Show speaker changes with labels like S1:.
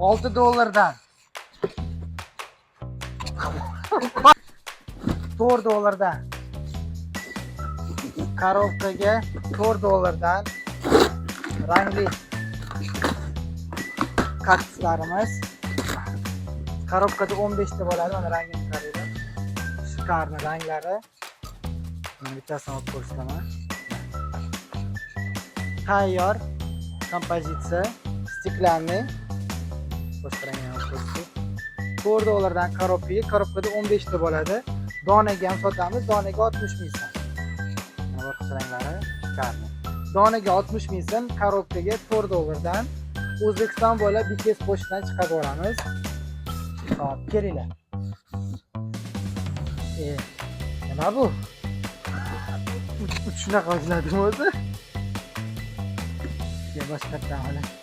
S1: 6 dollardan. 4 dollardan. Коробка ga 4 dollardan rangli kaktuslarimiz. Коробка da 15 ta bo'ladi. Mana rangini qaranglar. Шикарный ranglari. Mana bittasini olib ko'rsataman. Tayyor kompozitsiya, стеклянный. Boshqa rangini ham ko'rsatdik. 4 dollardan коробка ga, коробка da 15 ta bo'ladi. Donaga ham sotamiz, donaga 60 ming so'm. Mana boshqa ranglari шикарный. Donaga 60 ming so'm, коробка ga 4 dollardan. O'zbekiston bo'ylab BKS pochtadan chiqarib yuboramiz. Hop, kelinglar. Nima bu? Uch shunaqa ochiladimi o'zi? Ya, boshqatdan olay.